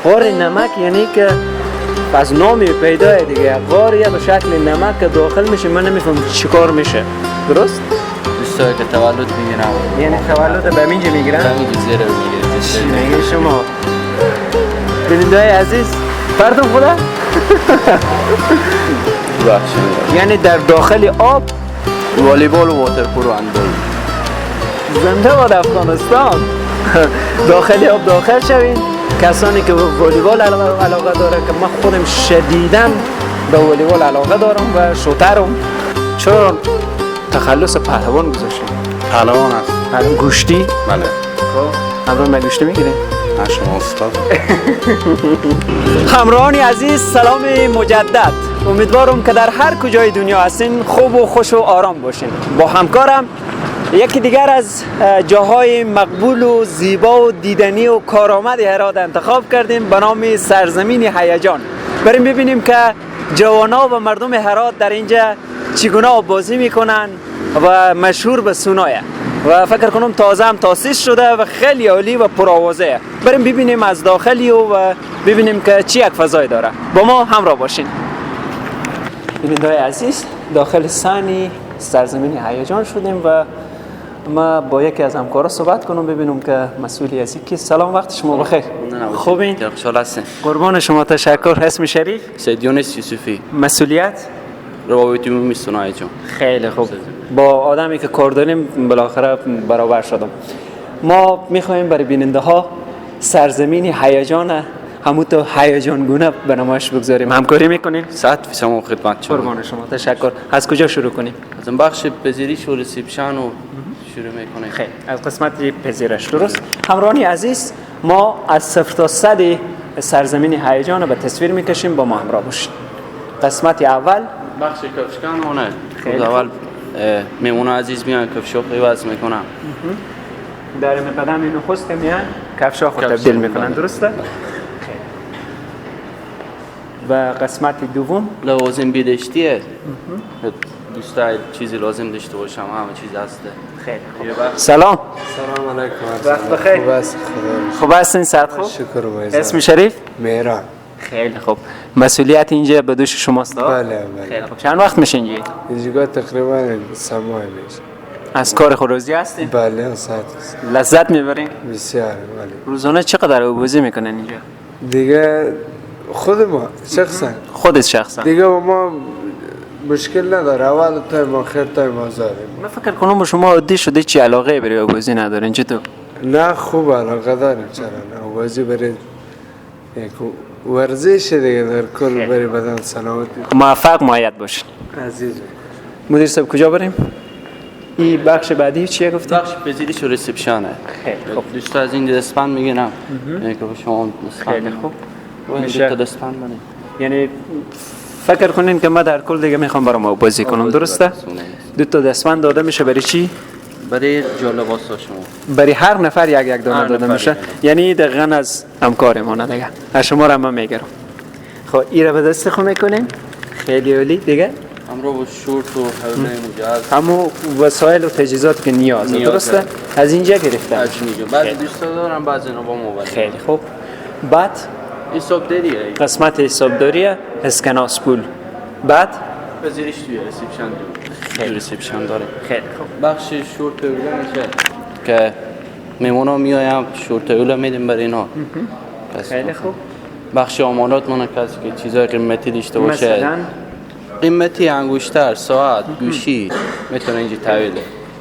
غار نمک یعنی که از نامی پیدا دیگه، غاریه به شکل نمک که داخل میشه. من نمیفهم چیکار میشه. درست؟ دوستایی که تولد میگیرن، یعنی تولد به اینجا میگیرن؟ همینجا زیر میگیره. چی میگه شما؟ بیننده عزیز، پرتم خدا؟ یعنی در داخل آب والیبال و واترپولو و هندبال. زنده باد افغانستان. داخل آب داخل شوین. کسانی که والیبال علاقه داره که من خودم شدیداً به والیبال علاقه دارم و شوترم. چرا تخلص پهلوان گذاشتین؟ پهلوان است. پهلوان گوشتی؟ بله. خب همراه من گوشتی میگیریم؟ نه شما استاد. همراهان عزیز، سلام مجدد. امیدوارم که در هر کجای دنیا هستین خوب و خوش و آرام باشین. با همکارم یکی دیگر از جاهای مقبول و زیبا و دیدنی و کارآمد هرات انتخاب کردیم به نام سرزمین هیجان. بریم ببینیم که جوانا و مردم هرات در اینجا چگونه آب بازی میکنن و مشهور به سونایه و فکر کنم تازه هم تاسیس شده و خیلی عالی و پرآوازه. بریم ببینیم از داخلی و ببینیم که چی یک فضای داره. با ما همراه باشین. بیننده‌های عزیز، داخل صحن سرزمین هیجان شدیم و ما با یکی از همکارا صحبت کنم ببینم که مسئولی از کی. سلام، وقت شما بخیر. خوبین؟ خوشحال هستم. قربان شما، تشکر. اسم شریف؟ سید یونس یوسفی. مسئولیت؟ روابط عمومی سونا هیجان. خیلی خوب. با آدمی که کار داریم بالاخره برابر شدم. ما میخوایم برای بیننده ها سرزمین هیجان همون تو هیجان گونه به نمایش بگذاریم. همکاری میکنیم؟ 100% ما خدمت شما. قربان شما، تشکر. از کجا شروع کنیم؟ از این بخش پذیرش و reception رو شروع میکنیم. خیلی از قسمت پذیرش. درست. همراهان عزیز، ما از 0 تا 100 سرزمین هیجان رو به تصویر میکشیم. با ما همراه باشید. قسمت اول بخش کفشکن هونه. خیلی اول میمونه عزیز میان کفشا عوض میکنم. در قدم نخست میان کفشا خود تبدیل میکنن. درسته؟ و قسمت دوم لوازم بهداشتیه. دوستای چیزی لازم داشته باشم همه چیز هسته. خیلی خوب. سلام. سلام علیکم. وقت بخیر. خوب است خدا. خوب هستین؟ صحت خوب؟ شکر و اسم شریف؟ مهران. خیلی خوب. مسئولیت اینجا به دوش شماست؟ بله بله. خیلی خوب. چند وقت میشه اینجا؟ اینجا تقریبا 3 ماه میشه. از کار خود راضی هستین؟ بله، ساعت است. لذت میبرین؟ بسیار. بله. روزانه چقدر بازی میکنن اینجا؟ دیگه خود ما شخصا، خودت شخصا دیگه ما مشکل نداره. اول time آخر time آزاده. من فکر کنم شما عادی شده، چی علاقه برای بازی ندارین چطور؟ نه خوب علاقه داریم، چرا نه. بازی برای یک ورزش دیگه، در کل برای بدن سلامتی. موفق معید باشین عزیز. مدیر صاحب کجا بریم؟ این بخش بعدی چیه گفتی؟ بخش پذیرش و reception ه. خیلی خوب. دوستا از این دستبند میگیرم. یعنی که شما خیلی خوب. میشه دستبند بنید. یعنی فکر کنین که من در کل دیگه میخوام برام بازی کنم. درسته؟ دو تا دستبند داده میشه برای چی؟ برای جا لباس شما. برای هر نفر یک یک دانه داده میشه. یعنی دقیقاً از همکارمونه دیگه. از شما را من میگیرم. خب این را به دست خود میکنیم. خیلی عالی دیگه. همراه با شورت و حوله مجهز. همو وسایل و تجهیزاتی که نیازه. درسته؟ از اینجا گرفتم. از اینجا. بعضی دوستا دارم، بعضی اینا با موبایل. خیلی خوب. بعد حسابداریه. قسمت حسابداریه، اسکناس پول. بعد پذیرش توی reception داره. reception داره. خیلی خوب. بخش شورت اوله میشه که میمونا میایم شورت اوله میدیم برای اینا. خیلی خوب. بخش امانات مونه، کسی که چیزای قیمتی داشته باشه، مثلا قیمتی انگشتر، ساعت، گوشی میتونه اینجا تحویل.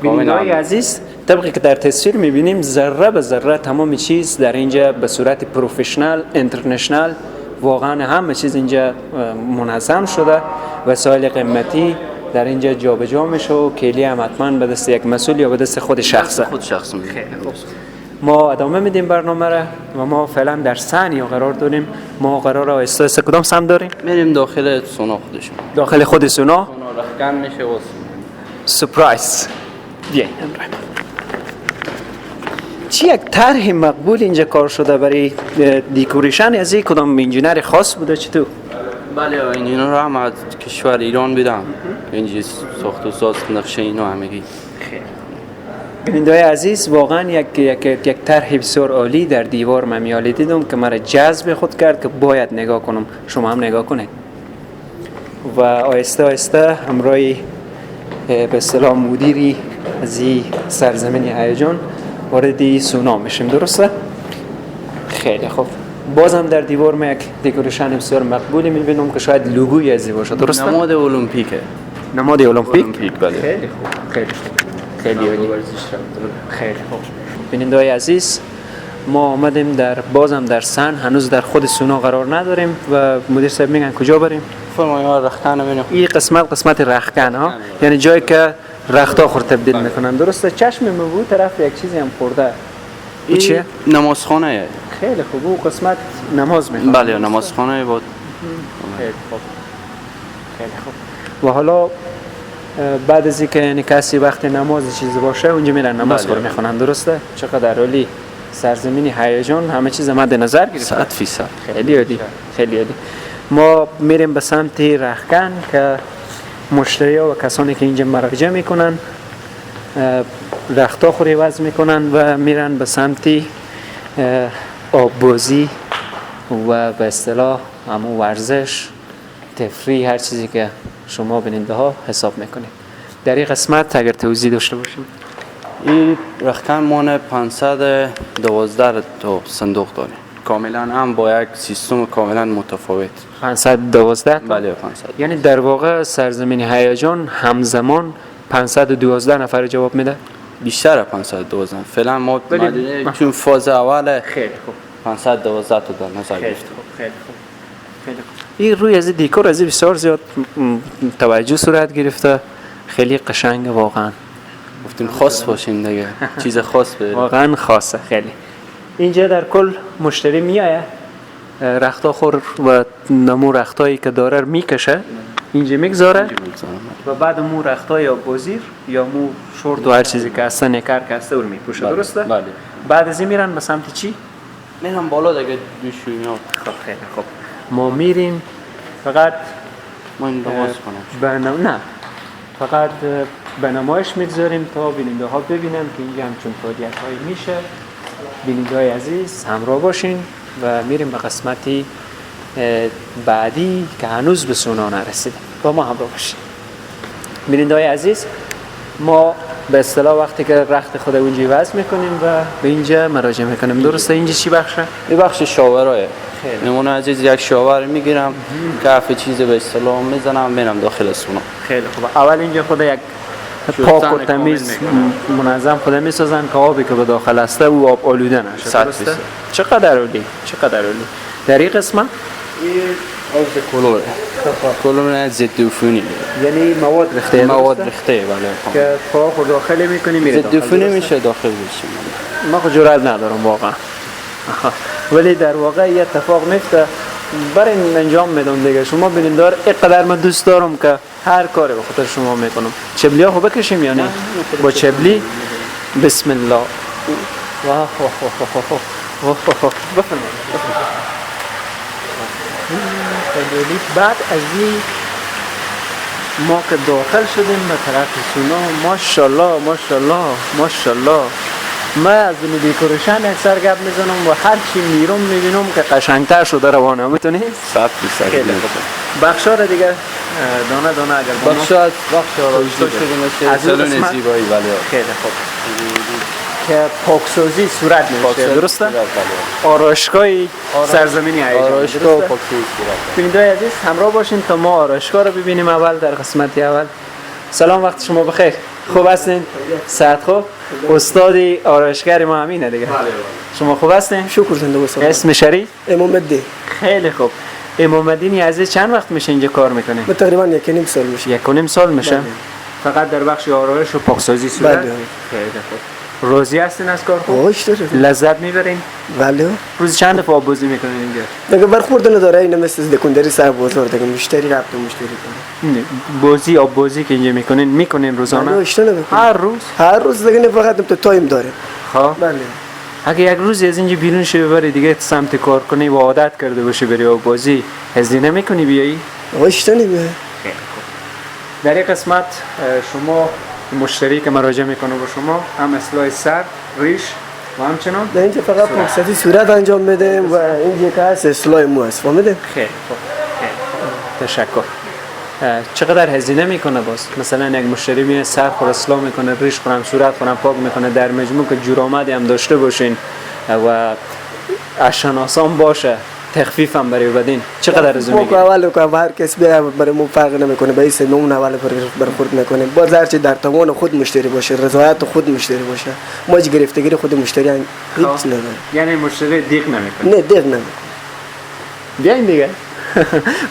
بیننده‌های عزیز، طبقی که در تصویر میبینیم ذره به ذره تمام چیز در اینجا به صورت professional international واقعا همه چیز اینجا منظم شده. وسایل قیمتی در اینجا جابجا میشه و کلی هم حتما به دست یک مسئول یا به دست خود شخصه. خود شخص میده. خیلی خوب. ما ادامه میدیم برنامه را و ما فعلا در صحن قرار داریم. ما قرار آهسته کدام سمت داریم؟ میریم داخل سونا خودشون. داخل خود سونا؟ سونا رختکن میشه و سورپرایز. بیاین همراه. چی یک طرح مقبول اینجا کار شده برای decoration؟ از این کدام انجینر خاص بوده چطور؟ بله، انجینر هم از کشور ایران بودن. اینجا ساخت و ساز نقشه اینا همگی. خیلی. بیننده‌های عزیز، واقعا یک طرح بسیار عالی در دیوار من میالی دیدم که مرا جذب خود کرد که باید نگاه کنم. شما هم نگاه کنید. و آهسته آهسته همراه به اصطلاح مدیری از این سرزمین هیجان وارد سونا میشیم، درسته؟ خیلی خوب. بازم در دیوار ما یک decoration بسیار مقبولی میبینم که شاید لوگوی از باشه، درسته؟ نماد المپیکه. نماد المپیک؟ بله. خیلی خوب، خیلی خوب، خیلی عالی، خیلی خوب. بیننده‌های عزیز، ما آمدیم در بازم در سن، هنوز در خود سونا قرار نداریم و مدیر صاحب میگن کجا بریم؟ فرمایید ما رختن ببینیم. این قسمت رختکن ها، یعنی جایی که رختا خور تبدیل میکنن، درسته؟ چشم مو طرف یک چیزی هم خورده. این چیه؟ نمازخانه. خیلی خوب، اون قسمت نماز میخواد. بله، نمازخانه بود. خیلی خوب، خیلی خوب. و حالا بعد از اینکه یعنی کسی وقت نماز چیزی باشه اونجا میرن نماز خور میخونن، درسته؟ چقدر عالی. سرزمین هیجان همه چیز مد نظر گرفته. 100%. خیلی عالی، خیلی عالی. ما میریم به سمت رختکن که مشتری ها و کسانی که اینجا مراجعه میکنن رختا خور عوض میکنن و میرن به سمت آببازی و به اصطلاح همون ورزش، تفریح، هر چیزی که شما بیننده ها حساب میکنید. در این قسمت اگر توضیح داشته باشیم. این رختکن مان 512 تا صندوق داره، کاملا هم با یک سیستم کاملا متفاوت. 512؟ بله 500. یعنی در واقع سرزمین هیجان همزمان 512 نفر جواب میده؟ بیشتر 512 فعلا ما چون فاز اول خیلی خوب 512 تا در نظر گرفتیم. خیلی خوب، خیلی خوب. این روی از دیکور از بسیار زیاد توجه صورت گرفته، خیلی قشنگ واقعا. گفتیم خاص باشیم دیگه، چیز خاص به واقعا خاصه خیلی. اینجا در کل مشتری میایه رختا خور و نمو رختایی که داره میکشه اینجا میگذاره و بعد مو رختای یا بازیر یا مو شورت و هر چیزی که هستن یکر که هسته رو میپوشه، درسته؟ بله. بعد از این میرن به سمت چی؟ میرن بالا دیگه، دوش و اینا. خب خیلی خب، ما میریم فقط ما این لباس کنم نه فقط به نمایش میگذاریم تا بیننده ها ببینن که اینجا همچون فعالیت هایی میشه. بیننده های عزیز همراه باشین و میریم به قسمتی بعدی که هنوز به سونا نرسیدیم. با ما همراه باشین. بیننده های عزیز، ما به اصطلاح وقتی که رخت خود اونجا وضع میکنیم و به اینجا مراجعه میکنیم، درسته؟ اینجا چی بخشه؟ این بخش شاورایه. نمونه عزیز یک شاور میگیرم، کف چیز به اصطلاح میزنم میرم داخل سونا. خیلی خوب. اول اینجا خود یک پاک و تمیز منظم خود میسازن که آبی که به داخل است او آب آلوده نشه، درسته؟ چقدر عالی، چقدر عالی. در این قسمت این آب کلوره، کلور ضد عفونی، یعنی مواد ریخته، مواد ریخته بله، که پاک و داخل میکنی میره ضد عفونی میشه داخل میشه. ما خود جرئت ندارم واقعا، ولی در واقع یه اتفاق میفته برای این انجام میدم دیگه. شما بینندار اینقدر من دوست دارم که هر کاری به خاطر شما میکنم. چبلی ها خب بکشیم یا نه؟ با چبلی بسم الله. واه واه واه واه واه واه. بفرمایید. بعد از این ما که داخل شدیم به طرف سونا، ماشاءالله ماشاءالله ماشاءالله. من از این decoration اکثر گپ میزنم و هر چی میرم میبینم که قشنگتر شده روانه. میتونی؟ 100%. بخشا رو دیگه دانه دانه اگر بخشا از بخش آرایشگاه شده میشه سالن زیبایی. بله خیلی خوب که پاکسازی صورت میشه، درسته؟ آرایشگاه سرزمینی هیجان، آرایشگاه و پاکسازی صورت. بیننده‌های عزیز همراه باشین تا ما آرایشگاه رو ببینیم اول در قسمت اول. سلام، وقت شما بخیر. خوب هستین؟ صحت خوب؟ استاد آرایشگر ما همینه دیگه. شما خوب هستین؟ شکر زنده باشید. اسم شریف؟ امام الدین. خیلی خوب. امام الدین عزیز چند وقت میشه اینجا کار میکنه؟ من تقریبا 1.5 سال میشه. 1.5 سال میشه؟ فقط در بخش آرایش و پاکسازی صورت؟ بله. خیلی خوب. راضی هستین از کار خود؟ لذت میبرین؟ بله. روز چند دفعه آب بازی میکنین اینجا؟ دیگه برخورد نداره، این مثل دکانداری سر بازار دیگه مشتری رفت و مشتری کنه. بازی آب بازی که اینجا میکنین روزانه؟ هر روز؟ هر روز دیگه، نه فقط تو time داره. خب بله. اگه یک روز از اینجا بیرون شی ببری دیگه سمت کار کنی و عادت کرده باشی بری آب بازی، هزینه میکنی بیایی؟ آشتا نمیای. خیلی خوب. در این قسمت شما مشتری که مراجعه میکنه با شما هم اصلاح سر، ریش و همچنان در اینجا فقط پاکسازی صورت انجام میدیم و اینجا که هست اصلاح مو است. فهمیدین؟ خیلی خوب، تشکر. چقدر هزینه میکنه باز؟ مثلا یک مشتری میاد سر خور اصلاح میکنه، ریش خورم، صورت خورم پاک میکنه، در مجموع که جور آمدی هم داشته باشین و اشناسان باشه، تخفیف هم برای بدین، چقدر هزینه میگیره؟ اول که هر کس بیا برای مو فرق نمیکنه، به این نمون اول برخورد میکنه. باز هرچی در توان خود مشتری باشه، رضایت خود مشتری باشه، ما هیچ گرفتگی خود مشتری هم هیچ نداریم. یعنی مشتری دیق نمیکنه؟ نه، دیق نمیکنه. بیاین دیگه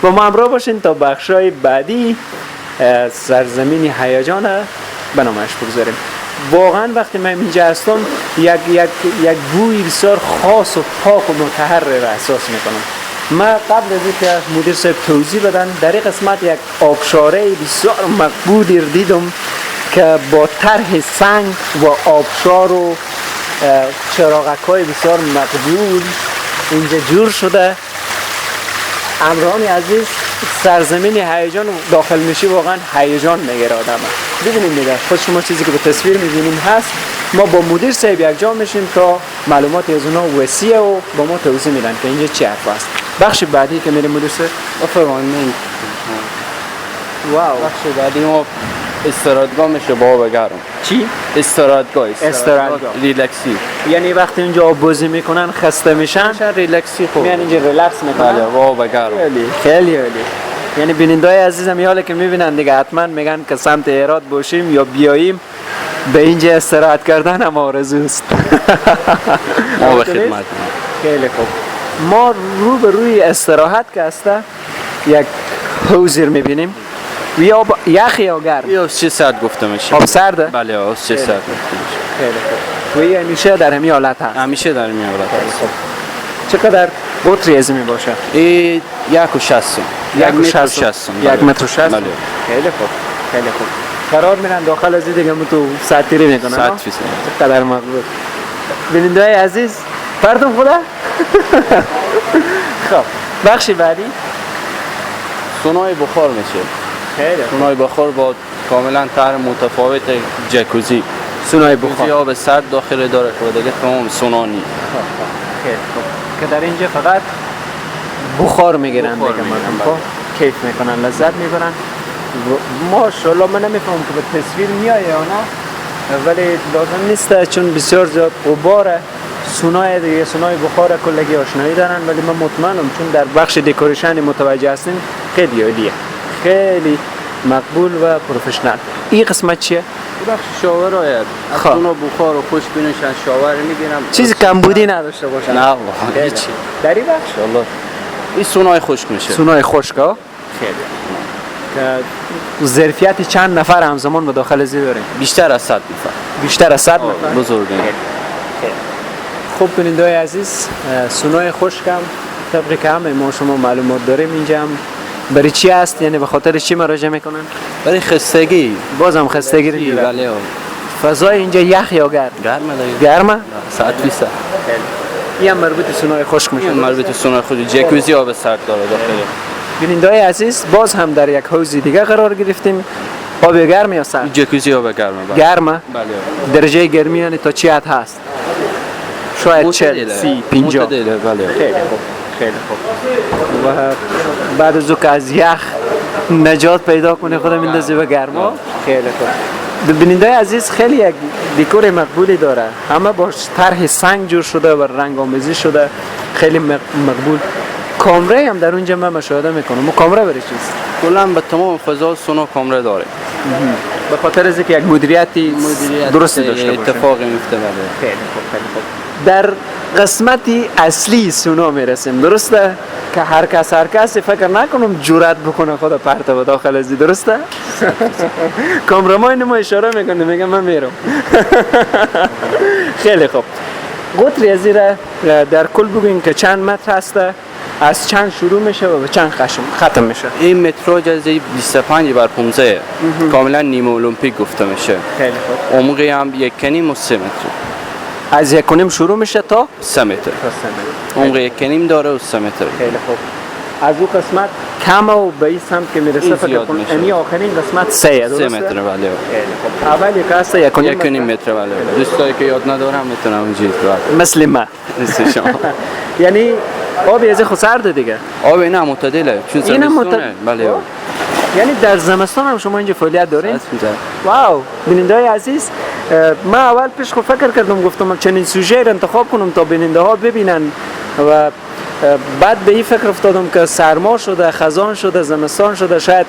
با ما همراه باشین تا بخشای بعدی سرزمین هیجان به نمایش بگذاریم. واقعا وقتی من اینجا هستم یک یک یک بوی بسیار خاص و پاک و مطهر را احساس میکنم. من قبل از اینکه مدیر صاحب توضیح بدن در این قسمت یک آبشاره بسیار مقبولی رو دیدم که با طرح سنگ و آبشار و چراغک های بسیار مقبول اینجا جور شده. همراهان عزیز، سرزمین هیجان داخل میشی واقعا هیجان میگیره آدم. ببینیم دیگه خود شما چیزی که به تصویر میبینیم هست. ما با مدیر صاحب یک جا میشیم تا معلومات از اونا وسیع و با ما توضیح میدن که اینجا چی حرف است. بخش بعدی که میریم مدیر صاحب. بفرمایید. wow. بخش بعدی ما استراحتگاه میشه با آب گرم. چی؟ استراحتگاه. استراحتگاه. ریلکسی. یعنی وقتی اونجا آب بازی میکنن خسته میشن، ریلکسی خوب میان اینجا ریلکس میکنن. بله، با آب گرم. خیلی خیلی عالی. یعنی بینندای عزیزم یاله که میبینن دیگه حتما میگن که سمت هرات باشیم یا بیاییم به اینجا استراحت کردن هم آرزوست. ما به خدمت. خیلی خوب. ما رو به روی استراحت که هسته یک حوض میبینیم. یا یخ یا گرم؟ یا سه ساعت گفته میشه. آب سرده؟ بله، آب سه ساعت گفته میشه. خیلی خوب. و این همیشه در همین حالت هست؟ همیشه در همین حالت هست. خب چقدر قطری از می باشه؟ این 1.60. 1.60. 1.60. بله. خیلی خوب، خیلی خوب. قرار میرن داخل از دیگه تو ساعتیری میکنن. 100%. چقدر مقبول. بیننده‌های عزیز پردم خدا. خب بخش بعدی سونای بخار میشه. خیلی سونای بخار با کاملا طرح متفاوت جکوزی. سونای بخار آب سرد داخل داره که دیگه تمام سونانی. خیلی خوب. که در اینجا فقط بخار میگیرن دیگه مردم، خب کیف میکنن، لذت میبرن. ماشاءالله من نمیفهمم که به تصویر میایه یا نه، ولی لازم نیست چون بسیار زیاد غباره. سونای دیگه، سونای بخار کلگی آشنایی دارن، ولی من مطمئنم چون در بخش decoration متوجه هستیم خیلی عالیه، خیلی مقبول و professional. این قسمت چیه؟ بخش shower آید. از سونا بخار و خوش بینشن shower میگیرم، چیز کمبودی نداشته باشن. نه واقعا هیچی. در این بخش الله این سونای خشک میشه. سونای خشک ها؟ خیلی. که ظرفیت چند نفر همزمان به داخل زیر داریم؟ بیشتر از 100 نفر. بیشتر از 100 نفر؟ بزرگه. خب بیننده‌های عزیز، سونای خشک هم طبقی که همه ما شما معلومات داریم اینجا هم برای چی هست؟ یعنی به خاطر چی مراجعه میکنن؟ برای خستگی. بازم خستگی رو. بله. فضای اینجا یخ یا گرم؟ گرمه دیگه. گرمه؟ ساعت 20. این هم مربوط سونای خشک میشه. این مربوط سونای خشک، جکوزی آب سرد داره داخل. بیننده‌های عزیز باز هم در یک حوض دیگه قرار گرفتیم. آب گرم یا سرد؟ جکوزی آب گرمه. بله. گرمه؟ بله. درجه گرمی یعنی تا چی حد هست؟ شاید 40 30 50. معتدله. بله. خیلی خوب، خیلی خوب. و بعد از که از یخ نجات پیدا کنه خودم میندازه به گرما. خیلی خوب. بیننده عزیز خیلی یک دیکور مقبولی داره، همه با طرح سنگ جور شده و رنگ آمیزی شده، خیلی مقبول. کامره هم در اونجا من مشاهده میکنم. کامره برای چیست؟ کلا به تمام فضا سونا کامره داره، به خاطر از اینکه یک مدیریتی درستی داشته باشه. اتفاقی میفته. بله. خیلی خوب، خیلی خوب. در قسمت اصلی سونا میرسیم، درسته؟ که هر کس فکر نکنم جرأت بکنه خدا پرته به داخل ازی، درسته؟ کامرمان ما اشاره میکنه میگه من میرم. خیلی خوب. قطر ازی را در کل بگوین که چند متر هسته، از چند شروع میشه و به چند ختم میشه؟ این متراژ از 25 بر 15 کاملا نیمه المپیک گفته میشه. خیلی خوب. عمقی هم 1.5 و 3 متر. از 1.5 شروع میشه تا 3 متر. عمق 1.5 داره و 3 متر. خیلی خوب. از اون قسمت کم و به این سمت که میرسه فکر کنم امی آخرین قسمت 3 درسته؟ 3 متر بله. خب اول یک هست 1.5 متر بله. دوستایی که یاد ندارم میتونم اونجوری مثل ما، مثل شما. یعنی آب از خود سرده دیگه. آب نه معتدله چون زمستونه. بله. یعنی در زمستان هم شما اینجا فعالیت دارین؟ واو. بیننده‌های عزیز، من اول پیش خود فکر کردم، گفتم چنین سوژه را انتخاب کنم تا بیننده ها ببینن و بعد به این فکر افتادم که سرما شده، خزان شده، زمستان شده، شاید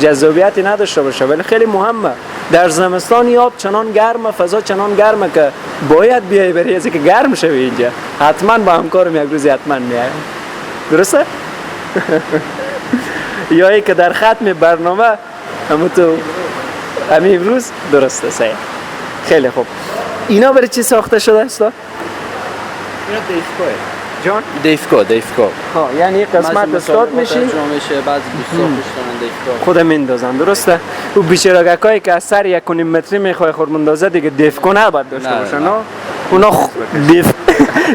جذابیتی نداشته باشه، ولی خیلی مهمه. در زمستان آب چنان گرمه، فضا چنان گرمه که باید بیای بری از که گرم شوی اینجا. حتما با همکارم یک روزی حتما میایم. درسته؟ یا ای که در ختم برنامه همون تو همین امروز درسته. صحیح. خیلی خوب. اینا برای چی ساخته شده استاد؟ اینا دیفکاه. جان؟ دیفکا. ها، یعنی قسمت استاد میشی؟ میشه بعضی دوستا خوش دیفکا. خودم میندازن درسته؟ او بیچاره‌گکایی که از سر 1.5 متری میخوای خود مندازه دیگه دیفکو نباید داشته باشن، نه؟ اونا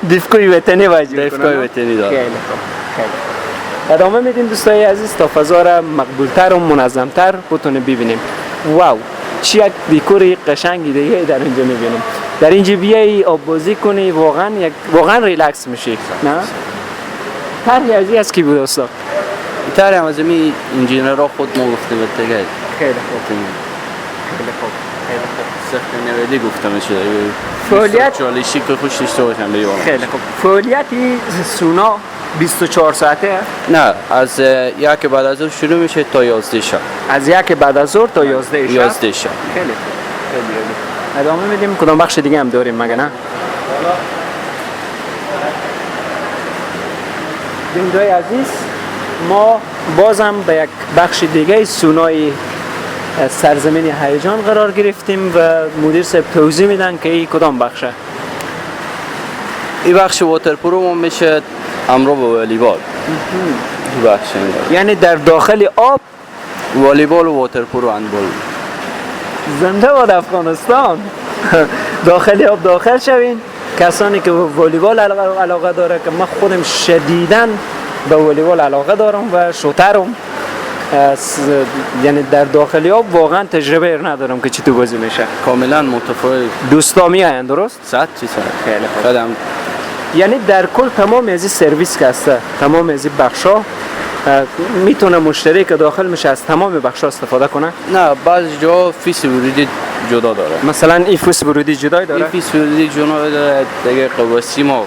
دیفکوی وطنی باید جور کنن. دیفکوی وطنی داره. خیلی خوب. خیلی خوب. ادامه میدیم دوستای عزیز تا فضا را مقبولتر و منظمتر بتونه ببینیم. واو، چی یک دیکور قشنگی دیگه در اینجا میبینیم. در اینجا بیایی آب بازی کنی، واقعا یک واقعا ریلکس میشی. نه؟ طرحی از از کی بود استاد؟ طرح هم از می انجینرها خود ما گفته بود دیگه. خیلی خوب. خیلی خوب. خیلی خوب. سخت نویدی گفته میشه. فعالیت چالشی که خوش داشته باشم به خیلی خوب. فعالیتی سونا 24 ساعته؟ نه، از یک بعد از ظهر شروع میشه تا 11 شب. از یک بعد از ظهر تا 11 شب. 11 شب. خیلی خوب. خیلی عالی. ادامه میدیم. کدام بخش دیگه هم داریم مگه نه؟ بیننده‌های عزیز، ما بازم به یک بخش دیگه سونای سرزمین هیجان قرار گرفتیم و مدیر صاحب توضیح میدن که این کدام بخشه. این بخش water polo میشه همراه با والیبال. این بخش یعنی در داخل آب والیبال و water polo و هندبال. زنده باد افغانستان. داخل آب داخل شوین. کسانی که والیبال علاقه داره، که من خودم شدیداً به والیبال علاقه دارم و شوترم، یعنی در داخلی آب واقعا تجربه ندارم که چی تو بازی میشه. کاملا متفاوت. دوستا میاین درست؟ صد چی صد. خیلی خوب. یعنی در کل تمام از این سرویس که هسته، تمام از این بخشا میتونه مشتری که داخل میشه از تمام بخشا استفاده کنه؟ نه، بعضی جا فیس ورودی جدا داره. مثلا این فیس ورودی جدای داره؟ این فیس ورودی جدا داره دیگه. قواسی ما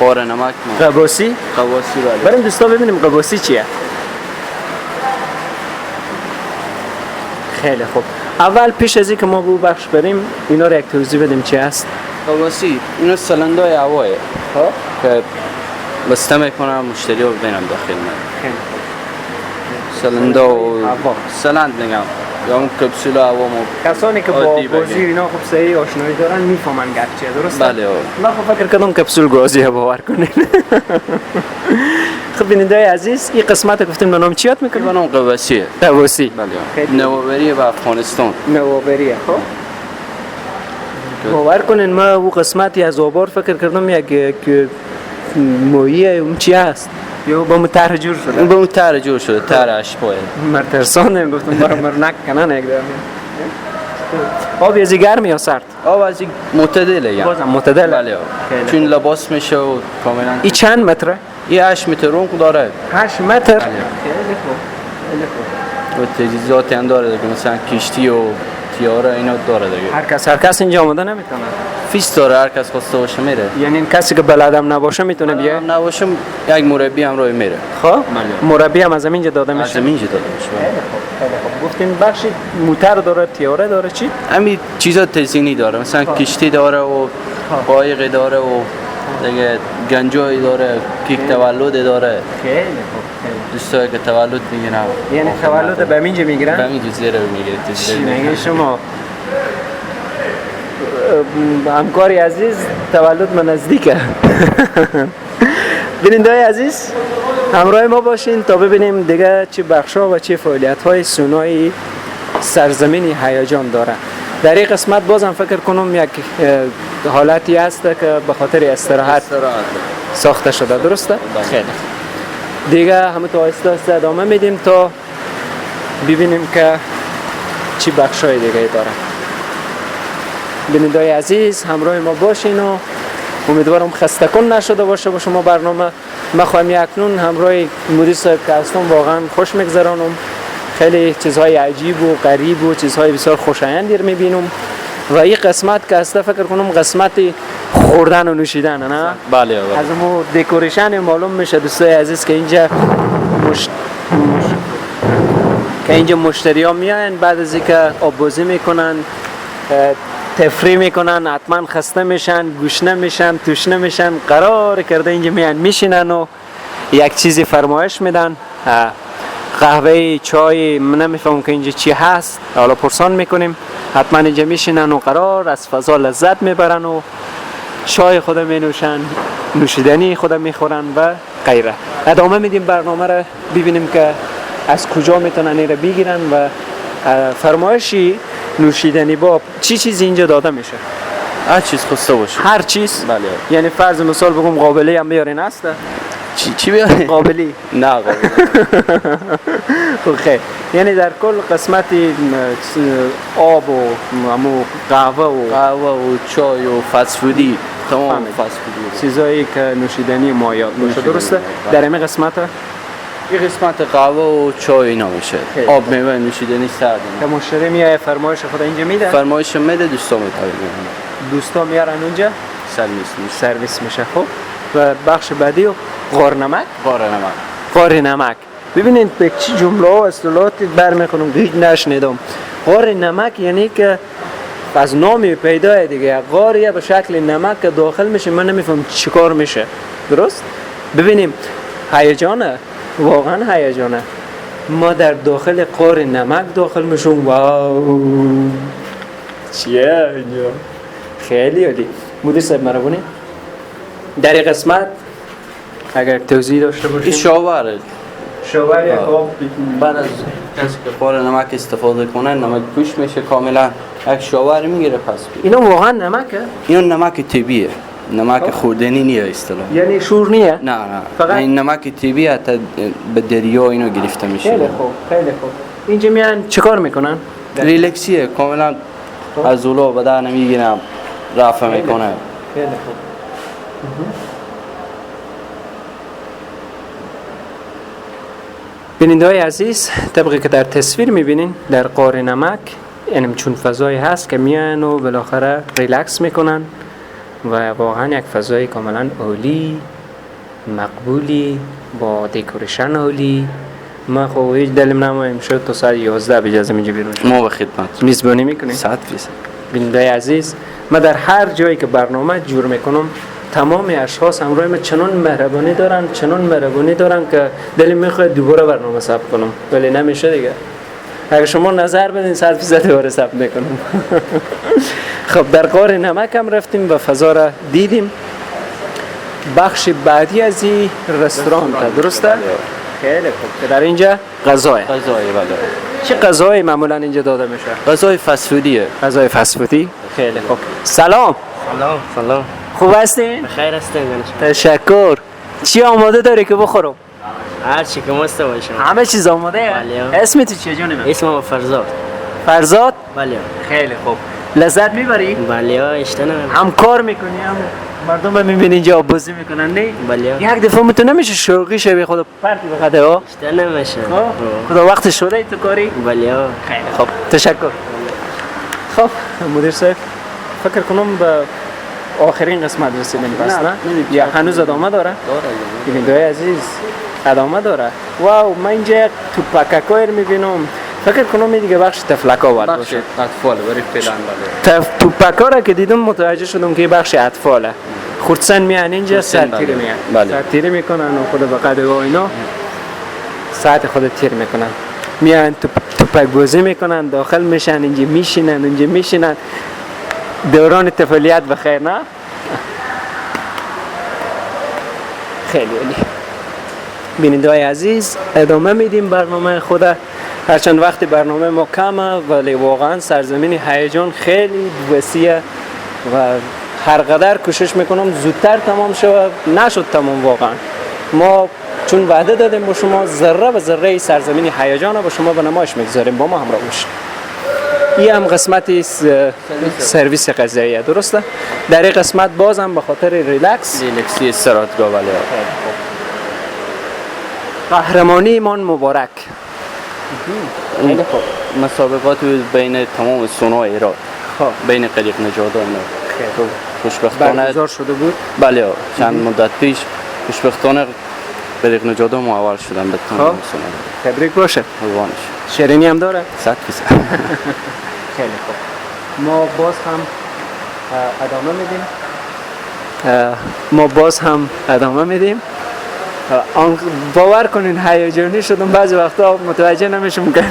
قاره نمک ما. قواسی؟ قواسی بله. بریم دوستا ببینیم قواسی چیه. خیلی خوب. اول پیش از اینکه ما به بخش بریم اینا رو یک توضیح بدیم چی هست. قواسی اینا سلندای هوایه که بسته میکنم مشتری رو ببینم داخل من. خیلی خوب. سلندا و سلند میگم یا اون کپسول هوا ما. کسانی که با بازی اینا خوب صحیح آشنایی دارن میفهمن گپ چیه، درسته؟ بله. من خب فکر کردم کپسول گازیه، باور کنین. خب بیننده‌های عزیز، این قسمت گفتیم به نام چی یاد میکنیم؟ به نام قواسی. قواسی. بله. نوآوری به افغانستان. نوآوریه. خب باور کنین ما او قسمتی از آبار فکر کردم یک مویه اون چی هست یا با مو طرح جور شده. با مو طرح جور شده، طرح اشپای. مرترسانه گفتم برام مرنک کنن یک دفعه. آب از گرم یا سرد؟ آب از معتدله یعنی. بازم معتدله. بله. چون لباس میشه و کاملا. این چند متره؟ این 8 متر عمق داره. 8 متر؟ خیلی خوب. خیلی خوب. و تجهیزات هم داره دیگه، مثلا کشتی و تیاره اینا داره دیگه. هر کس اینجا آمده نمیتونه. فیس داره، هر کس خواسته باشه میره. یعنی کسی که بلدم نباشه میتونه بیاد؟ نباشه یک مربی هم روی میره. خب مربی هم از اینجا داده میشه. از اینجا داده میشه. خیلی خوب. خیلی خوب. گفتیم بخش موتر داره، تیاره داره، چی؟ همین چیزا تزیینی داره، مثلا کشتی داره و قایق داره و دیگه گنجای داره، کیک تولد داره. خیلی خوب. خیلی دوستایی که تولد میگیرن. یعنی تولد به اینجا میگیرن؟ به اینجا زیر میگیره. چی میگه شما؟ همکاری عزیز تولد من نزدیکه. بیننده‌های عزیز همراه ما باشین تا ببینیم دیگه چه بخش‌ها و چه فعالیت‌های سونای سرزمین هیجان داره. در این قسمت بازم فکر کنم یک حالتی هست که به خاطر استراحت ساخته شده، درسته؟ خیلی. دیگه همه تو آهسته آهسته ادامه میدیم تا ببینیم که چی بخشای دیگه داره. بینندای عزیز همراه ما باشین و امیدوارم خسته کن نشده باشه با شما برنامه. من خواهم اکنون همراه مدیر صاحب که هستم واقعا خوش میگذرانم. خیلی چیزهای عجیب و غریب و چیزهای بسیار خوشایندی رو میبینم و این قسمت که هسته فکر کنم قسمت خوردن و نوشیدن، نه؟ بله بله. از اون decoration معلوم میشه دوستای عزیز که اینجا که اینجا مشتری ها میاین بعد از اینکه آب بازی میکنن، تفریح میکنن، حتما خسته میشن، گشنه میشن، تشنه میشن، قرار کرده اینجا میان میشینن و یک چیزی فرمایش میدن، قهوه، چای، من نمیفهمم که اینجا چی هست، حالا پرسان میکنیم. حتما اینجا میشینن و قرار از فضا لذت میبرن و چای خود می نوشن، نوشیدنی خود میخورن و غیره. ادامه میدیم برنامه را ببینیم که از کجا میتونن این را بگیرن و فرمایشی نوشیدنی با چی چیزی اینجا داده میشه؟ هر چیز خواسته باشه. هر چیز؟ بله. یعنی فرض مثال بگم قابلی هم بیارین هست؟ چی بیارین؟ قابلی. نه قابلی. خب خیر. یعنی در کل قسمت آب و قهوه و قهوه و چای و فست فودی، تمام فست فودی چیزایی که نوشیدنی مایعات باشه، درسته؟ در این قسمت این قسمت قهوه و چای اینا میشه، آب میوه، نوشیدنی سرد. که مشتری میای فرمایش خود اینجا میده؟ فرمایش میده، دوستا میتونه. دوستا میارن اونجا سرویس میشه. سرویس میشه. خب و بخش بعدی غار نمک. غار نمک. غار نمک. ببینید به چی جمله و اصطلاحاتی برمیخورم هیچ نشنیدم. غار نمک یعنی که از نامی پیدا دیگه، غاریه به شکل نمک که داخل میشه، من نمیفهم چیکار میشه. درست؟ ببینیم هیجانه، واقعا هیجانه. ما در داخل غار نمک داخل میشیم. واو چیه اینجا؟ خیلی عالی. مدیر صاحب مهربونی در این قسمت اگر توضیح داشته باشیم. این شاوره. شاور یک آب بعد از کسی که غار نمک استفاده کنه نمک پوش میشه کاملا، یک شاور میگیره. پس اینا واقعا نمکه؟ اینا نمک طبیعیه، نمک خوردنی نیه اصطلاح. یعنی شور نیه؟ نه نه، فقط این نمک طبیعی حتی به دریا اینو گرفته میشه. خیلی خوب خیلی خوب. اینجا میان چیکار میکنن؟ ریلکسیه کاملا، از عضلا بدن میگیرم رفع میکنه. خیلی خوب. بیننده‌های عزیز، طبقی که در تصویر میبینین در غار نمک یعنی چون فضایی هست که میان و بالاخره ریلکس میکنن و واقعا یک فضای کاملا عالی، مقبولی، با decoration عالی. ما خب هیچ دلم نمایم شد تا ساعت 11 بجازم اینجا بیرون. ما به خدمت میزبانی میکنیم 100%. بیننده‌های عزیز، ما در هر جایی که برنامه جور میکنم تمام اشخاص همراه ما چنان مهربانی دارن، چنان مهربانی دارن که دلم میخواد دوباره برنامه ثبت کنم، ولی نمیشه دیگه. اگر شما نظر بدین 100% دوباره ثبت میکنم. خب در غار نمک هم رفتیم و فضا را دیدیم. بخش بعدی از این رستوران، درسته؟ خیلی خوب. که در اینجا غذای. غذای بله. چه غذایی معمولا اینجا داده میشه؟ غذای فست فودیه. غذای فست فودی؟ خیلی خوب. سلام. سلام. سلام. خوب هستین؟ بخیر هستین. تشکر. چی آماده داری که بخورم؟ هر چی که مست باشه. همه چیز آماده؟ بله. اسم تو چیه جون من؟ اسمم فرزاد. فرزاد؟ بله. خیلی خوب. لذت میبری؟ بله اشتنم. هم کار میکنی هم مردم میبینی اینجا آب بازی میکنن نه؟ بله. یک دفعه متو نمیشه شوقی شوی خدا پرتی بخده ها؟ اشتنم میشه. خدا وقت شده تو کاری؟ بله. خیلی خوب. تشکر. خب مدیر صاحب فکر کنم به آخرین قسمت رسیدیم پس نه؟ یا هنوز ادامه داره؟ بیننده‌های عزیز ادامه داره. واو من اینجا یک توپککای رو میبینم، فکر کنم این دیگه بخش طفلکا باید بخش باشه. اطفال برای فعلا بله. توپکا را که دیدم متوجه شدم که بخش اطفاله. خردسن میان اینجا سرتیره میان. بله. سرتیره میکنن و خود به قد و اینا ساعت خود تیر میکنن. میان توپک بازی میکنن، داخل میشن، اینجا میشینن، اونجا میشینن. دوران طفولیت بخیر نه؟ خیلی عالی. بیننده‌های عزیز ادامه میدیم برنامه خود. هرچند وقت برنامه ما کمه ولی واقعا سرزمین هیجان خیلی وسیعه و هر قدر کوشش میکنم زودتر تمام شود، نشد تمام. واقعا ما چون وعده دادیم با شما ذره به ذره سرزمین هیجان را با شما به نمایش میگذاریم. با ما همراه باشید. این هم قسمت سرویس غذاییه، درسته؟ در این قسمت بازم به خاطر ریلکس ریلکسی استراحتگاه. بله. قهرمانی مان مبارک. خیلی خوب. مسابقات بین تمام سونا ایران، خب بین قریق نژادان خیلی خوشبختانه برگزار شده بود. بله، چند مدت پیش خوشبختانه قریق نژادان ما اول شدن به تمام سونا. تبریک باشه. قربانش. شیرینی هم داره؟ 100%. خیلی خوب. ما باز هم ادامه میدیم. ما باز هم ادامه میدیم. باور کنین هیجانی شدم، بعضی وقتا متوجه نمیشم که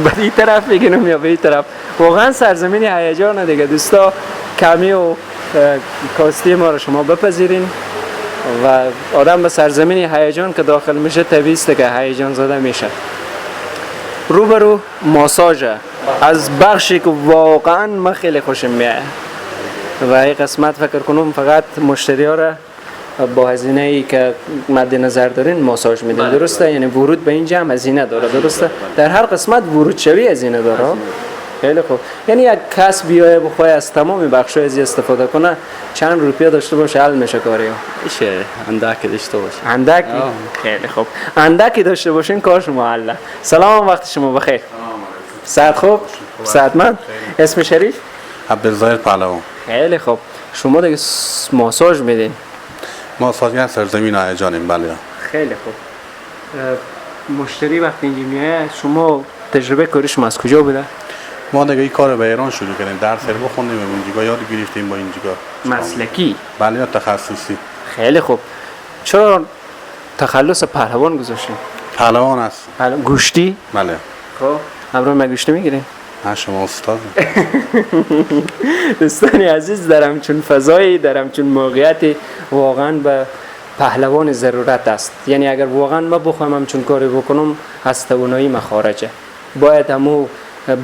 به این طرف بگیرم یا به این طرف. واقعا سرزمین هیجان دیگه دوستا. کمی و کاستی ما رو شما بپذیرین و آدم به سرزمین هیجان که داخل میشه طبیعی است که هیجان زده میشه. روبرو ماساژ از بخشی که واقعا من خیلی خوشم میاد و این قسمت فکر کنم فقط مشتری ها را با هزینه ای که مد نظر دارین ماساژ میدین، درسته؟ یعنی ورود به اینجا هم هزینه داره، درسته؟ در هر قسمت ورود شوی هزینه داره. خیلی خوب. یعنی یک کس بیایه بخواه از تمام بخش‌های ازی استفاده کنه چند روپیه داشته باشه حل میشه کاری ها. میشه اندکی داشته باشه. اندکی؟ خیلی خوب. اندکی داشته باشین کار شما حله. سلام، وقت شما بخیر. ساعت خوب؟ ساعت من؟ اسم شریف؟ عبدالظاهر پهلوان. خیلی خوب. شما دیگه ماساژ میدین؟ ماساژگر سرزمین هیجانیم. بله. خیلی خوب. مشتری وقتی اینجا میایه شما تجربه کاری شما از کجا بوده؟ ما دیگه این کار به ایران شروع کردیم، درس رو بخوندیم و اونجا یاد گرفتیم با اینجا. مسلکی؟ بله، تخصصی. خیلی خوب. چرا تخلص پهلوان گذاشتین؟ پهلوان است. گوشتی؟ بله. خب همراه من گوشتی میگیرین؟ نه شما استاد. دوستان عزیز، در همچون فضایی، در همچون موقعیتی واقعا به پهلوان ضرورت است. یعنی اگر واقعا ما بخوایم همچون کاری بکنم از توانایی مخارجه. باید همو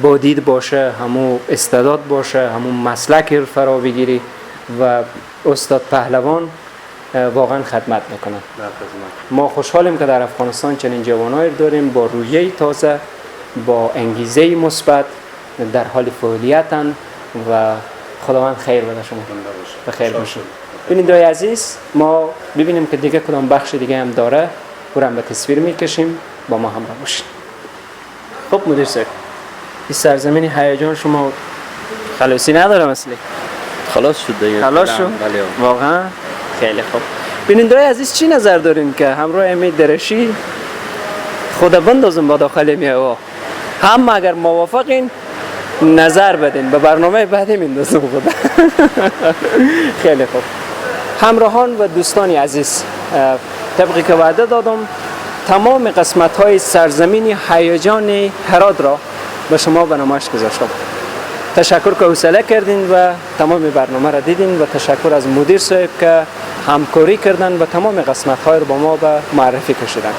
بادید باشه، همو استعداد باشه، همو مسلک رو فرا بگیری و استاد پهلوان واقعا خدمت میکنه. ما خوشحالیم که در افغانستان چنین جوانایی داریم با رویه تازه، با انگیزه مثبت در حال فعالیتن و خداوند خیر بده شما. به خیر باشه. بیننده‌های عزیز، ما ببینیم که دیگه کدام بخش دیگه هم داره، او را هم به تصویر میکشیم. با ما همراه باشید. خب مدیر صاحب، این سرزمین هیجان شما خلاصی نداره مثلی؟ خلاص شد دیگه. خلاص شد؟ بله. واقعا؟ خیلی خوب. بیننده‌های عزیز، چی نظر دارین که همراه امید درشی خدا بندازم با داخل میوه؟ هم اگر موافقین نظر بدین، به برنامه بعدی میندازم خدا. خیلی خوب. همراهان و دوستان عزیز، طبقی که وعده دادم تمام قسمت های سرزمین هیجان هرات را به شما به نمایش گذاشتم. تشکر که حوصله کردین و تمام برنامه را دیدین و تشکر از مدیر صاحب که همکاری کردن و تمام قسمت های را با ما به معرفی کشیدن.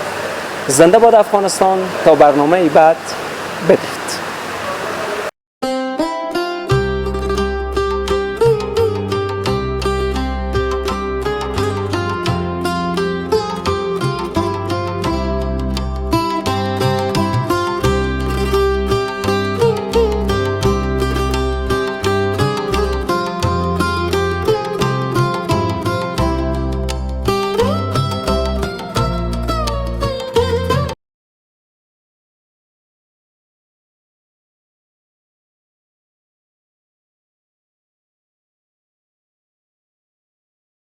زنده باد افغانستان. تا برنامه بعد، بدرود.